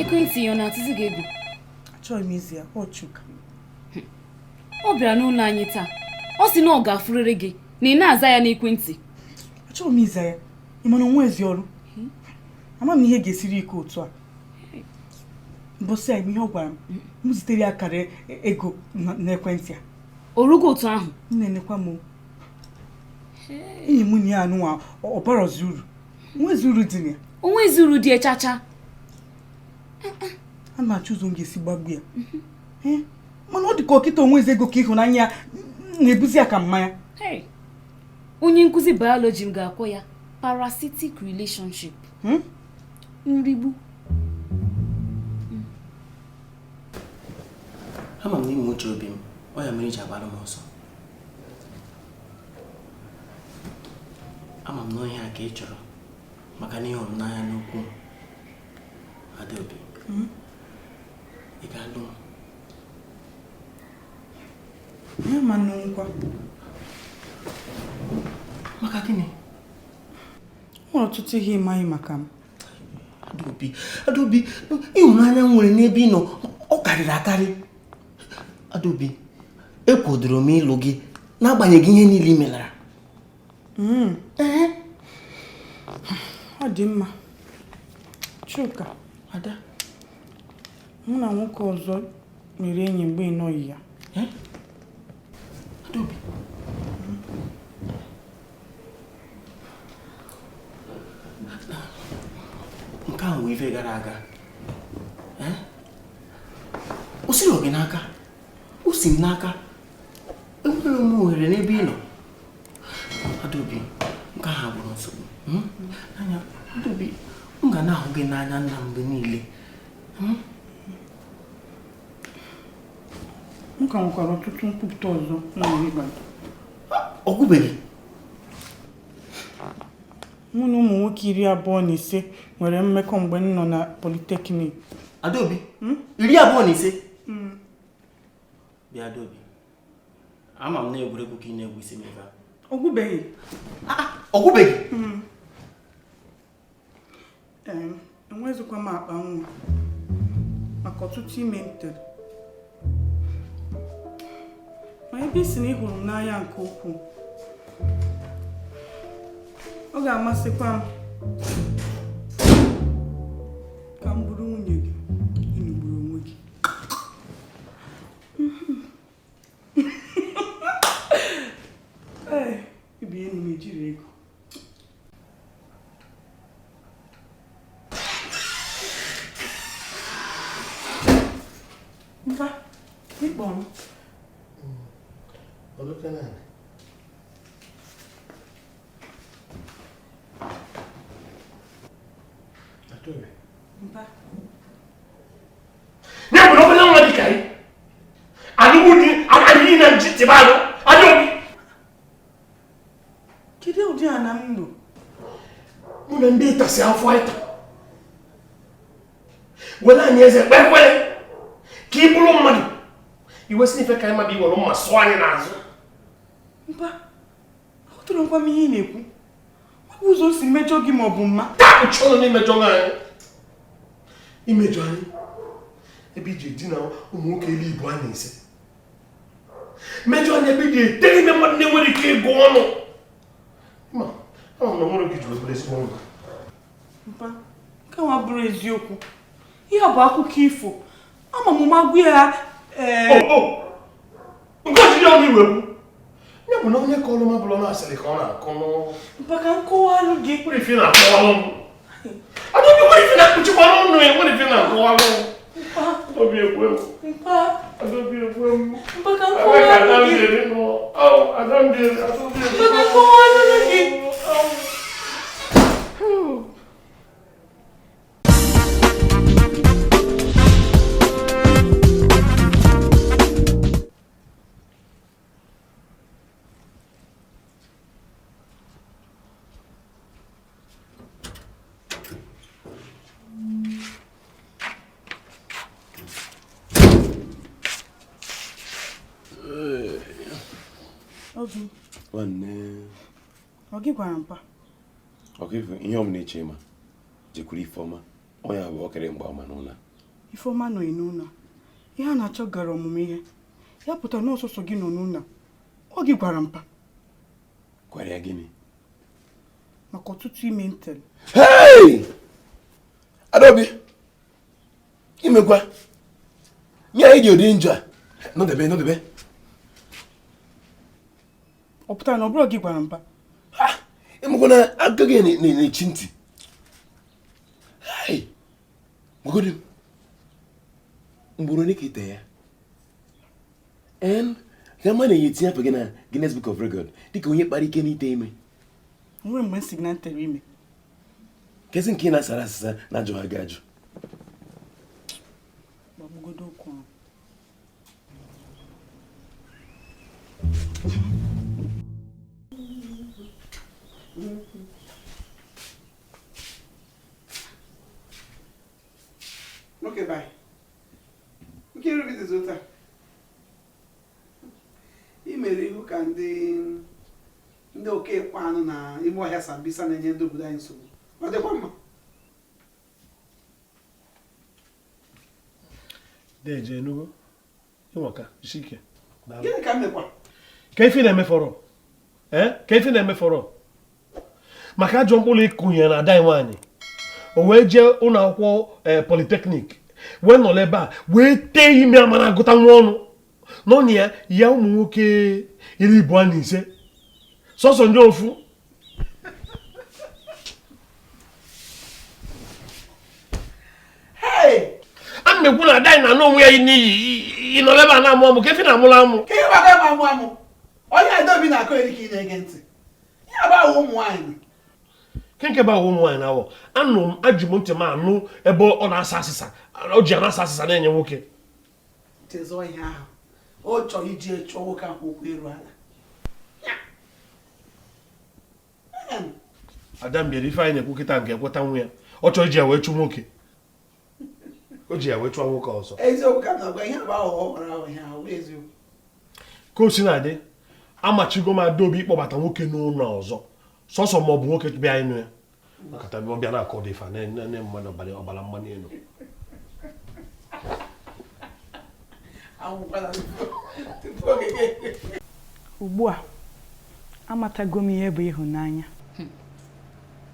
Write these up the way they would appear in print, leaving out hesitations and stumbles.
Ekwentị ya ọ na-atụzi gị egwu? Achọghị m izi ya, ọ Chuka. Ọ bịara n'ụlọ anyị taa, ọ sị na ọ ga-afụrịrị gị na ị na-aza ya n'ekwentị. Achọghị m ịza ya. Ị ma na o nwezi ọrụ? Ama m ihe ga-esiri ike otu a. Mbọsị a, ihe ọ gwara m, m zitere ya akara ego n'ekwentị ya. O rugo otu ahụ? M na-enekwa m. Enyi m na ya anụnwa ọ barọzi uru. Nwezi uru dị na ya. O nwezi uru dị chacha. A na-achọ ụzọ m ga-esi gbagbu ya. Mana ọ dị ka ọkịta onwezi ego ka ịhụnanya ya na-ebuzi ya ka mmanya. Onye nkụzi biology m ga-akpọ ya parasitic relationship. Nrigbu. Ama m n'ime uche obi m, ọ ya mere iji agbara m ọsọ. Ama m na ihe a ka ị chọrọ maka na ịhụrụ m n'anya n'ukwu. Adaobi, ị ga-alụ m? Nye ma nnu nkwa. Maka gịnị? O nwere ọtụtụ ihe ịmaghị maka m. Adaobi, Adaobi, ịhụnanya m nwere n'ebe ị nọ ọ karịrị akarị. Adaobi, ekwadoro m ịlụ gị n'agbanyeghị ihe niile ị melara. Ọ dị mma. Chuka, Ada, mụ na nwoke ọzọ mere enyi mgbe ị nọghị ya. Adaobi, nke ahụ ife gara aga. O siri gị n'aka, o si m n'aka. Enwere m ohere n'ebe ị nọ. Adaobi, nke ahụ abụrụ nsogbu. Anya, Adaobi, m ga na-ahụ gị n'anya nna mgbe niile. M ka nwekwara ọtụtụ nkwupụta ọzọ m nwere ịgba gị. Ọ gwụbeghị? Mụ na ụmụ nwoke 25 nwere mmekọ mgbe m nọ na politeknik. Adaobi, 25? Bịa Adaobi, ama m na egwuregwu ka ị na-egwu isi m ebe a. Ọ gwụbeghị? Ọ gwụbeghị? Enwezikwa m akpa nwa maka ọtụtụ ime m tere. Ma ebe ị sị na ị hụrụ m n'anya nke ukwuu, ọ ga-amasịkwa m ka m bụrụ nwunye gị. Ị nụgburu onwe gị. Ee, ibi enu m ejiri ego. Mba, ịkpọ m. Mba. Ya bụ na obere nwa dị ka ị alụmdi anyị na nji tịba alụ Adaobi. Kedu ụdị ana m lụ? Mụ na ndị ịtasị afọ ịta were anyị eze kpee ekwere ka ị bụrụ mmadụ iwe si n'ife ka anyị mmadụ iwere mma sụọ anyị n'azụ. Mba, aghọtara nkwa m ihe ị na-ekwu. Ọ bụ ụzọ o si mejọ gị ma ọ bụ mma? Taa kpuchi ọnụ n'imejọ anyị. Imejọ anyị ebe iji edina ụmụ nwoke elu ibu a na-ese. Mejọ anyị ebe iji ete ime mmadụ na-enwere ike ịgụ ọnụ. Ma, ama m na nwere oge ji wee bụrụ ezigbo nwa. Mba, nke ahụ abụrụ eziokwu. Ihe a bụ akụkọ ifo. Ama m magụ ya. Nke ojiji ọnụ iwe kwu. Ya bụ na onye kọrọ m abụrụ na asịrị ka ọ na-akọ n'ọnụ. Mba, ka m kọwalụ gị. Nwere ife na-akọwalụ m. Adaobi, nwere ife na-akpuchikwa n'ọnụ ya, nwere ife na-akọwalụ m. Adaobi ekwe m. Mba. Adaobi ekwe m. Mba, ka m kọwalụ gị. Adaobi, Adaobi ekwe m. Mba, ka m kọwalụ gị. Nwanne. Ọ gị gwara mpa? Ọ gị ihe ọ bụla eche ma jekwuru Ifeọma, ọ ya bụ okere mgbe ọma n'ụlọ. Ifeọma nọghị n'ụlọ. Ihe a na-achọ gara ọmụmụ ihe. Ya pụtara na ọsọsọ gị nọ n'ụlọ. Ọ gị gwara mpa. Gwara ya gịnị? Maka ọtụtụ ime ntel. Hey! Adaobi, imekwa nye anyị dị ụdị njọ a. Nọdebe, nọdebe. Ọ pụtara na ọ bụrụ gị gwara mpa? Ịmụkwa na aka gị na-echi ntị. Hey! Gwagodi m, mgboro ole ka ite ya? En, ga ma na-enye tinye afọ gị na Guinness Book of Record dịka onye kpara ike n'ite ime. Nwere mgbe m si gị na ntere ime. Kezi nke ị na-asara asịsa na ajụ ha gị ajụ. Gbagbugodo okwu ahụ. Okay, bye. Nkiru gị dịzi ụta. I mere ihu ka ndị oke ịkpọ anụ na ime ọhịa Sambisa na-enye ndị obodo anyị nsogbu. Ọ dịkwa mma. Deje enugo ịnwaka isi ike. Gịnị ka m mekwa? Ka ife na-emefọrọ ee ka ife na-emefọrọ maka ajọ mkpụrụ ịkụnye na ada anyị nwaanyị o wee jee ụlọ akwụkwọ politeknik wee nọrọ ebe a wee tee ime amara agụta nwa ọnụ n'ọnụ ya ya ụmụ nwoke 25 sọsọ ndị ofu. A na-ekwu na ada anyị na-anụ onwe ya n'iyi ị nọrọ ebe a na-amụ amụ ka efi na-amụrụ amụ. Ka ihe gbara m amụ amụ onye Adaobi na-akọ eri ka ị na-ege ntị ya bụ awụ ụmụ nwaanyị. Nke bụ awụ ụmụ nwaanyị na-awọ anụ m aji m ntị m anụ ebe ọ na-asa asịsa o ji anasa asịsa na-enye nwoke. Chezọọ ihe ahụ o chọrọ iji chụọ nwoke ahụ ụkwụ eru ala. Ada mbịara ife anyị na-ekwu kịta nke ekweta nwa ya ọ chọrọ iji ya wee chụ nwoke o ji ya wee chụọ nwoke ọzọ. Eziokwu ka m na-agwa ihe bụ aghụghọ nwere ahụ ihe ahụ eziokwu. Ka o si na-adị amachigo m Adaobi ịkpọbata nwoke n'ụlọ ọzọ sọsọ ma ọ bụ nwoke bịa ịnụ ya nkata bịa ọbịa na-akọ dị ife na mmadụ ọbara mmanụ elu. Ugbu a amatago m ihe bụ ịhụnanya.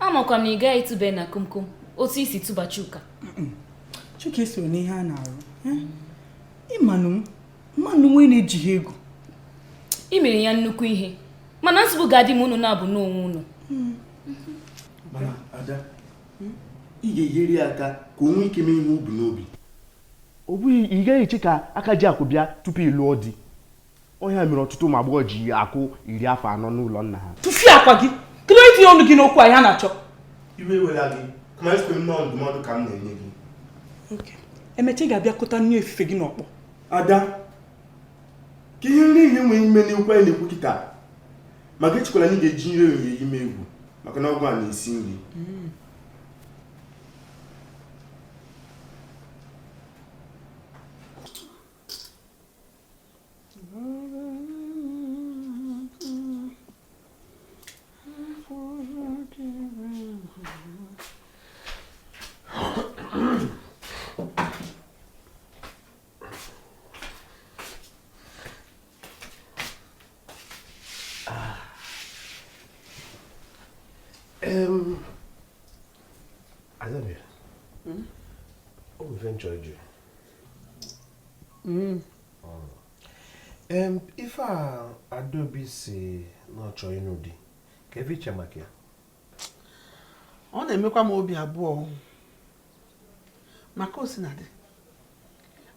Amakwa m na ị gaghị tụbe na komkom otu isi tụba Chuka. Chuka eso n'ihe a na-arụ. Ịmanụ m mmanụ nwe na-ejighị ego. I mere ya nnukwu ihe mana nsogbu ga-adị ma unu na-abụ n'onwe unu. Mana Ada, ị ga-enyere ya aka ka o nwee ike mee ihe ubi n'obi. Ọ bụghị ị gaghị eche ka aka ji akụ bịa tupu ị lụọ di. Ọhịa mere ọtụtụ ụmụ agbọghọ ji akụ 40 afọ n'ụlọ nna ha. Tụfie akwa gị, kedu onye tinye ọnụ gị n'okwu a ya na-achọ? Iwe ewela gị, kama esikwe m nọọ ndụmọdụ ka m na-enye gị. Emecha ị ga-abịa kụta nri efife gị n'ọkpọ. Ada, ka ihe nri ihe nwere ime n'okwu anyị na-ekwu kịta maka echekwala na ị ga-eji nri ehihie ime egwu maka na ọgwụ a na-esi nri. Adaobi, o nwere ife m chọrọ ịjụ. Ife a Adaobi si na ọ chọrọ ịnụ di ka ebe iche maka ya. Ọ na-emekwa m obi abụọ maka o si na dị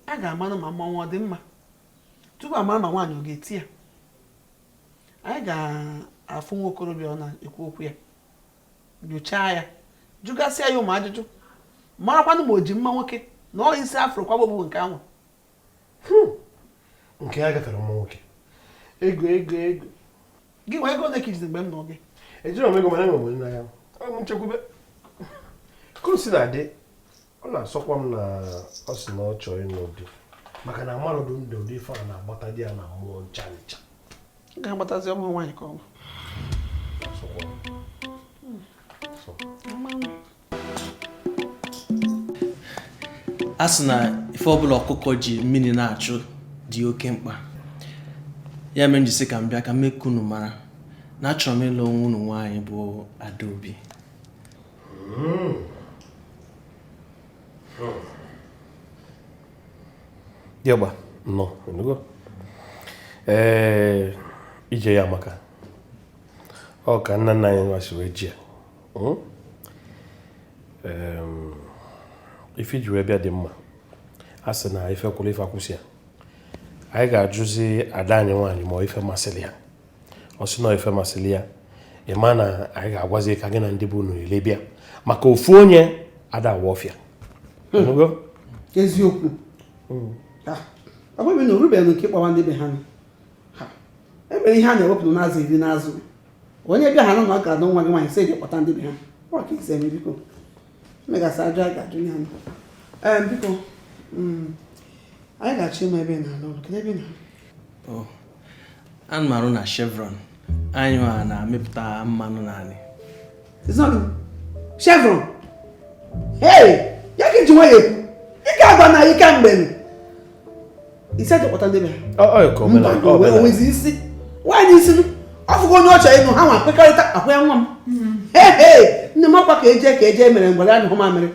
a ga-amanụ ma mmanwụ ọ dị mma tupu amara ma nwaanyị ọ ga-eti ya. Anyị ga-afụ nwa okorobịa ọ na-ekwu okwu ya, nyochaa ya, jụgasịa ya ụmụ ajụjụ, marakwanụ ma o ji mma nwoke na ọ isi afro kwagbogbu nke ahụ. Nke ya gafere mma nwoke. Ego ego ego. Gị nwa ego ole ka ijide mgbe m nọ gị? Ejiri m ego mana enwe m olileanya. Ọ m nchekwube. Ka o si na-adị, ọ na-asọkwa m na ọ sị na ọ chọrọ ịnụ di maka na amarụdụ ndị ụdị ife a na-agbata di ya na mmụọ ncha ncha. M ga-agbatazi ụmụ nwaanyị ka ọ bụ. Sọkwa. A sị na ife ọbụla ọkụkọ ji mmiri na-achụ dị oke mkpa. Ya mere m ji sị ka m bịa ka m mee ka unu mara na achọrọ m ịlụ nwa unu nwaanyị bụ Adaobi. Diọgba, nnọọ, ịnụgo? Ee, ije ya amaka. Ọ ka nna nna anyị nwa si wee ji ya. Ife iji wee bịa dị mma. A sị na ife kwụrụ ife akwụsị ya. Anyị ga-ajụzi ada anyị nwaanyị ma ọ ife masịrị ya. Ọ sị na ọ ife masịrị ya, ị ma na anyị ga-agwazi ka gị na ndị bụ unu ele bịa maka ofu onye ada awa ọfịa. Ịnụgo? Eziokwu. Ọ bụghị na orubeghị nke ịkpọwa ndị be ha. E mere ihe a na-ewepụ n'azụ iri n'azụ. Onye bịa ha nọ na ọ ga-anụ nwa gị nwaanyị sị gị kpọta ndị be ha. Ọ ka isi eme biko. Megasị ajụ anyị ga-ajụ ya. Ee, biko. Anyị ga-achọ ịma ebe ị na-alụ ọrụ. Kedu ebe ị na-alụ? Ana m arụ na Chevron. Anyị nwa na-amịpụta mmanụ n'anị. Chevron? Hey! Ya ka iji nwayọ ekwu. Ị ga-agba na anyị kamgbe. Isi aja kpọta ndị be ha. Onwezi isi. Nwaanyị isi ọ fụgo onye ọcha ịnụ ha nwa kwekọrịta ahụ ya nwa m. Hey! Nne m ọkwa ka eje ka eje mere ngwere anyụ hụ mamịrị.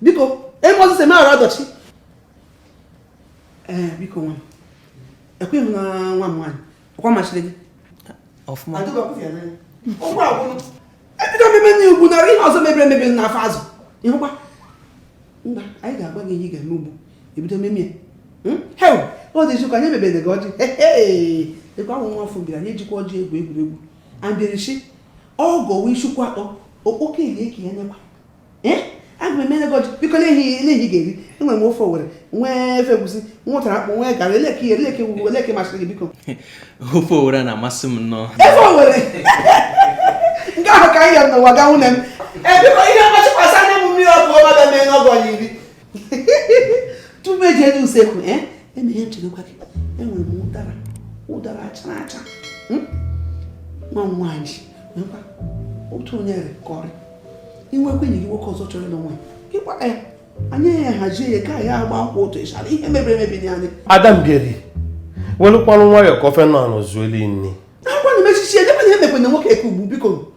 Biko, eme ọsịsọ eme arụ ọdọchi. Ee, biko nwa m. Ekweghị m na nwa m nwaanyị. Ọkwa machiri gị? Ọfụma. Ụgbọ agwụnụ. Ebido mmemme nne ugwu nara ihe ọzọ mebiri emebi n'afọ azụ. Ịhụkwa? Mba, anyị ga-agwa gị ihe ị ga-eme ugbu. Ebido mmemme ya. Heu! Ọ dị eziokwu, anyị emebere gị ọjị. Ekwe ahụ nwa afọ bịara, anyị ejikwa ọjị egwu egwuregwu. Ambịrịshi, ọgọ wee chukwu akpọ, okpoke elie ka ya nyekwa. Ee, aga m emere gị ọjị. Biko lee ihe ị ga-eri. Enwere m ofe owere, nwee efe egwusi, nwee ụtara akpụ, nwee garị, eleke ihe, eleke ugwu, eleke masịrị gị biko. Ofe owere na-amasị m nnọọ. Efe owere! Nke ahụ ka anyị yọrọ n'ụwa gaa nwunye m. Ee, biko ihe mmachikwasị anya m mmiri ọkụ ọma bịa mee n'ọgọ anyị iri. Tupu eji elu usekwu, eme ihe nchekwa gị. Enwere m ụdara, ụdara achara acha. Nwa m nwaanyị, nwekwa otu onye kọrị. Inwekwa enyi gị nwoke ọzọ chọrọ ịlụ nwaanyị. Ịkwa ya, anyị ya hazie ya ka ya agba nkwụ ụtụ ịchara ihe mebiri emebi nye anyị. Adambieri, welụkwanụ nwayọọ ka ofe nọ anọ zuelu nni. Akwa na emechichi edekwa ihe mekwe na nwoke eke ugbu biko.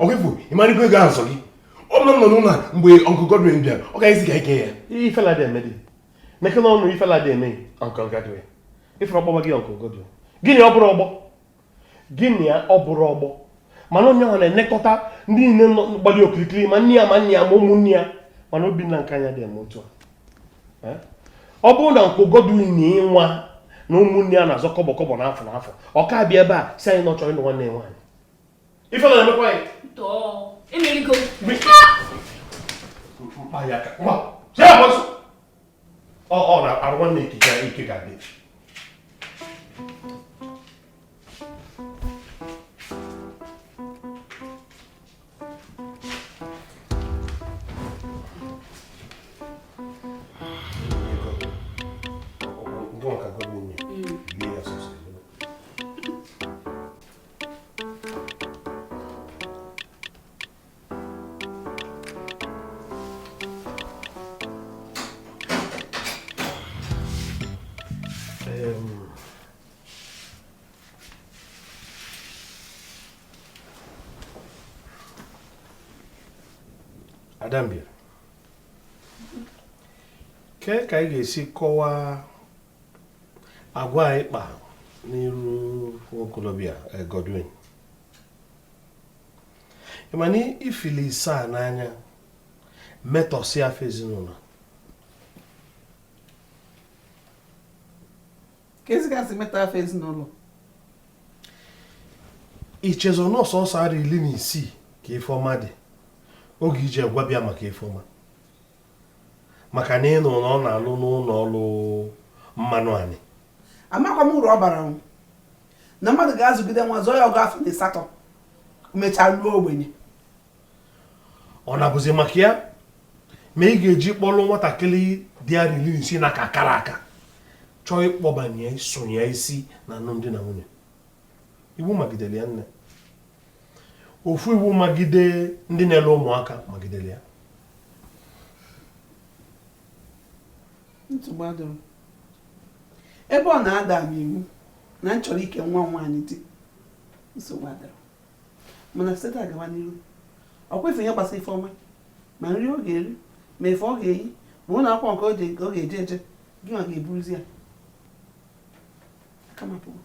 Ọgwụgwụ, ị mara ego ahụ sọ gị? Ọ nọ n'ụlọ mgbe Uncle Godwin bịara, ọ gaghịzi ka ike ya. Ifela dị eme dị. Meke n'ọnụ ifela dị eme Uncle Godwin. Ifere ọgbọgba gị Uncle Godwin. Gịnị ọ bụrụ ọgbọ? Gịnị ya ọ bụrụ ọgbọ? Mana onye ahụ na-elekọta ndị niile nọ gbalị okirikiri ma nne ya ma nne ya ma ụmụnne ya mana Obinna nke anya dị eme otu a. Ọ bụrụ na Uncle Godwin na nwa na ụmụnne ya na-azọ kọbọ kọbọ n'afọ n'afọ, ọ ka bịa ebe a si anyị na ọ chọrọ ịnụ nwanne ya nwaanyị. Ifela na-emekwa ya. Emerigo. Mkpa ya aka. Ngwa, sie ya ọsọ. Ọ na-arụ nwanne ike ga-adị. Adambieri, kee ka anyị ga-esi kọwaa agwa anyị kpa n'iru nwokolobịa Godwin? Ị ma na ifili ise a n'anya metọsị afọ ezinụlọ. Ka ezi gasị metọ afọ ezinụlọ? Ichezo nọọsụ ọsọ ara 16 ka Ifeọma dị oge iji gwa bịa maka Ifeọma, maka na ịnụ na ọ na-alụ n'ụlọ ọrụ mmanụ anị. Amakwa m uru ọ bara na mmadụ ga-azụgide nwa zụọ ya ọgụ afọ 8 Mechaa lụọ ogbenye. Ọ na-abụzi maka ya ma ị ga-eji kpọrọ nwatakịrị dị arọ 60 na ka akara aka chọọ ịkpọbanye sonye isi na alụmdi na nwunye. Iwu magidere ya nne. Ofu iwu magide ndị na-ele ụmụaka magidere ya. Nsogbu adịrọ. Ebe ọ na-ada m iwu na m chọrọ ike nwa m nwaanyị di, nsogbu adịrọ. Mana site taa gawa n'iru, ọ kwefu ihe gbasara Ifeọma, ma nri ọ ga-eri, ma efe ọ ga-eyi, ma ụlọ akwụkwọ nke ọ ga-eje eje, gị nwa ga-eburuzi ya. Aka m apụgo.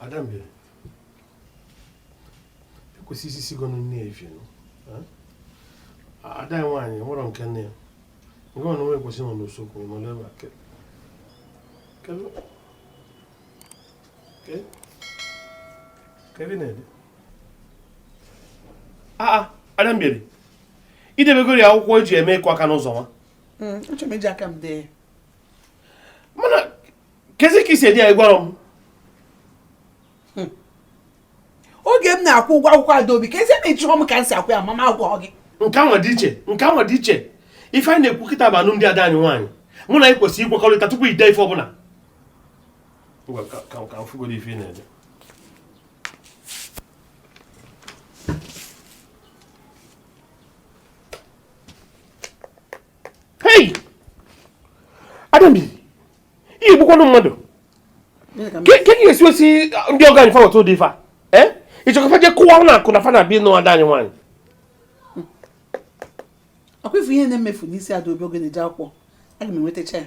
Adambe, ekwesị isi sigo nne ya ife nụ. Ada ya nwaanyị nwere nke nne ya. Nke ọ na onwe ekwesị nọ n'usekwu nọ n'ebe a. Kedu na-ede? Aa, Adambe, idebegoro ya akwụkwọ eji eme ịkụ aka n'ụzọ nwa. Achọrọ m iji aka m dee. Mana kezi ka isi ede ya gwara m. Oge m na-akwụ ụgwọ akwụkwọ Adaobi ka ezi na ịchụọ m ka m si akwụ ya mama agwọ gị. Nke anwa dị iche, nke anwa dị iche. Ife anyị na-ekwu kịta bụ alụmdi ada anyị nwaanyị. Mụ na anyị kwesịrị ikwekọrịta tupu ide ife ọbụla. Ngwa ka m fụgodo ife ị na-ede. Hei! Adambi, ihe egbukwanụ mmadụ. Ke ka esi osi ndị ọgọ anyị fa weta ụdị ife a? Ị chọrọ ka fa jee kụwa na akụ na fa na-abịa ịnụ ada anyị nwaanyị? Ọkwa ifu ihe na-emefu n'isi Adaobi oge na-eje akwụkwọ, aga m enwetacha ya.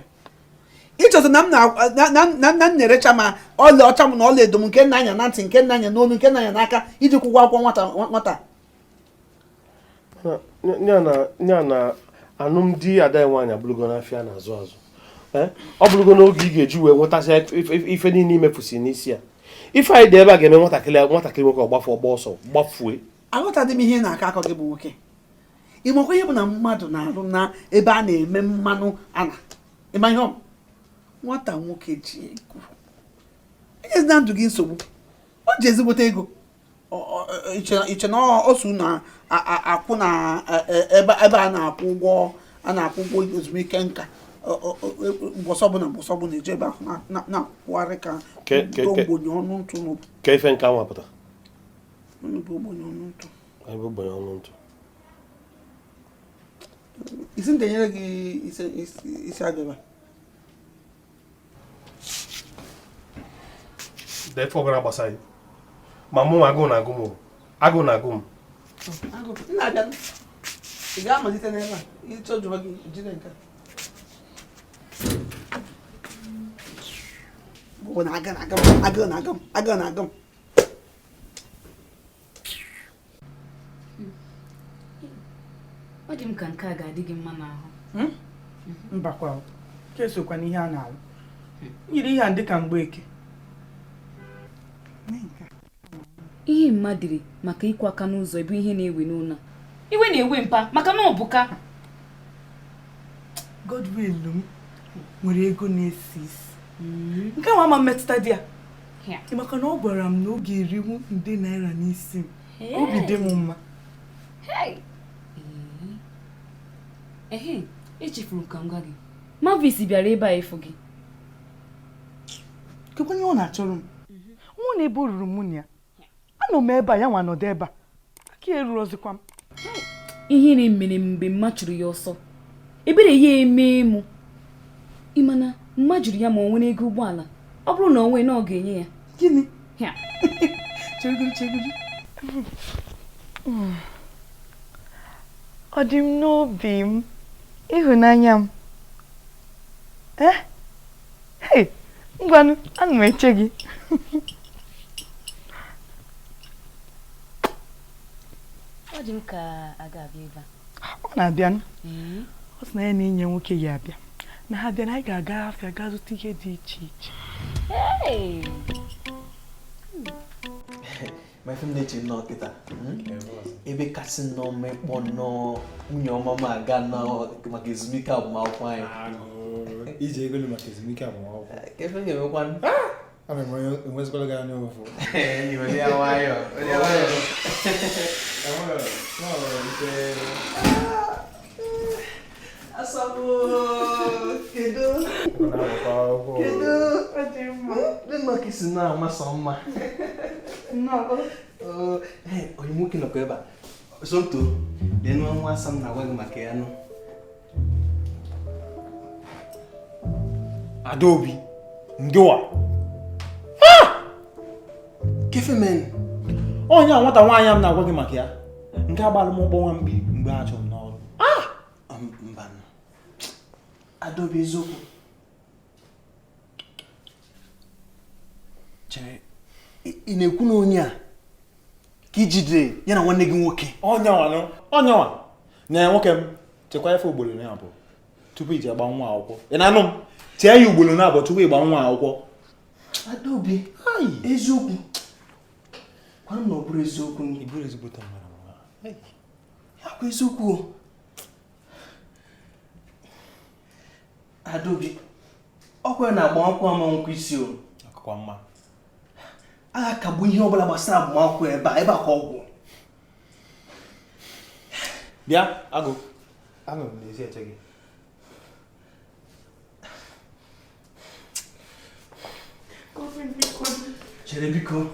Ịchọta na m na m na-erecha ma ọla ọcha m na ọla edo m nke nna anya na ntị, nke nna anya n'olu, nke nna anya n'aka iji kwụgwọ akwụkwọ nwata. Ya na alụmdi ada ya nwaanyị abụrụgo n'afịa na-azụ azụ. Ọ bụrụgo n'oge ị ga-eji wee nwetasị ife niile imefusi n'isi ya. Ife anyị dị ebe a ga-eme nwatakịrị nwoke ọgbafọ ọgba ọsọ gbafue. Aghọtadị m ihe na-akọ akọ gị bụ nwoke. Ị makwa ihe bụ na mmadụ na-arụ na ebe a na-eme mmanụ ala. Ịma ihe ọ bụ? Nwata nwoke ji ego. Enyezina ndụ gị nsogbu. O ji ezigbote ego. Iche na o so na akwụ na ebe a na-akwụ ụgwọ a na-akwụ ụgwọ ezumike nka. Mbọsọ ọbụla mbọsọ ọbụla eje ebe ahụ na-akwụgharị ka ogbenye ọnụ ntụ n'obu. Ka ife nke anwa pụta? Nnukwu ogbenye ọnụ ntụ. Ebe ogbenye ọnụ ntụ. Isi m ga-enyere gị isi agụba. Dee ife ọbụla gbasara gị. Ma mụ nwa agụụ na-agụ m. Agụụ na-agụ m. Agụụ. Nna abịa. Ị ga-amalite n'ebe a. Ịchọ jụwa gị jide nke a. Bụ na agụụ na-agụ m, agụụ na-agụ m, agụụ na-agụ m. Ọ dị m ka nke a ga-adị gị mma n'ahụ. Mbakwa, ka esokwa n'ihe a na-alụ. Nyiri ihe a dị ka mgbeke. Ihe mmadụ maka ịkwụ aka n'ụzọ bụ ihe na-ewe n'ụlọ. Iwe na-ewe mpa maka na ọ bụka. Godwin m nwere ego na-esi isi. Nke a ama mmetụta di ya. Maka na ọ gwara m na ọ ga-eriwu nde naira n'isi m. Obi dị m mma. Ehe, echefuru m ka m gwa gị. Mavis bịara ebe a ịfụ gị. Kekwa ihe ọ na-achọrọ m. Nwa na ebe o ruru mụ na ya. Anọ m ebe a, ya nwa nọdụ ebe a. Aka eruru ọzịkwa m. Ihere mere mgbe mma chụrụ ya ọsọ. Ebere ya eme mụ. Ị ma na mma jụrụ ya ma o nwere ego ụgbọala. Ọ bụrụ na o nwee na ọ ga-enye ya. Gịnị? Ya. Chegiri chegiri. Ọ dị m n'obi m, ịhụnanya m. Hey, ngwanụ, ana m eche gị. Ọ dị m ka a ga-abịa ebe a. Ọ na-abịa ọ sị na ya na enyi ya nwoke ya abịa na ha bịa na anyị ga-aga afịa gaa zụta ihe dị iche iche. Ma ife m na-eche nnọọ kịta ebe kasị nnọọ mma ịkpọ nnọọ nwunye ọma m aga nnọọ maka ezumike agbamakwụkwọ anyị. Iji ego maka ezumike agbamakwụkwọ. Ka efe m ga-emekwanụ? Ana m enwezikwala gị anya ụfụ. Enyi, onye ya nwayọọ, onye ya nwayọọ. Asabụ, kedu? Kedu? Ọ dị mma. Ndị nnọọ ka isi na-amasọ mma. Onye nwoke nọkwa ebe a. Somto, lee nwa nwa asa m na-agwa gị maka ya nụ. Adaobi, ngịwa. Kefemen. Onye a nwata nwaanyị m na-agwa gị maka ya. Nke agbalụ m ụgbọ nwa mkpi mgbe a chụrụ m n'ọrụ. Mba. Adaobi eziokwu. Chere, ị na-ekwu na onye a ka i jidere ya na nwanne gị nwoke? Onyenwa onyenwa. Na nwoke m chekwa ife ugboro na abụọ tupu iji agba nwa akwụkwọ. Ị na-anụ m? Chee ya ugboro na abụọ tupu ịgba nwa akwụkwọ. Adaobi, eziokwu. Gwa m na ọ bụrụ eziokwu. Ị bụrụ ezigbote mmadụ. Ya kwa eziokwu. Adaobi, ọkwa na agbamakwụkwọ ama nkwụ isi o. Akụkọ mma. A ga-akagbu ihe ọbụla gbasara agbamakwụkwọ ebe a, ebe a ka ọgwụ. Bịa, agụ. Anọ m n'ezi eche gị. Chere biko.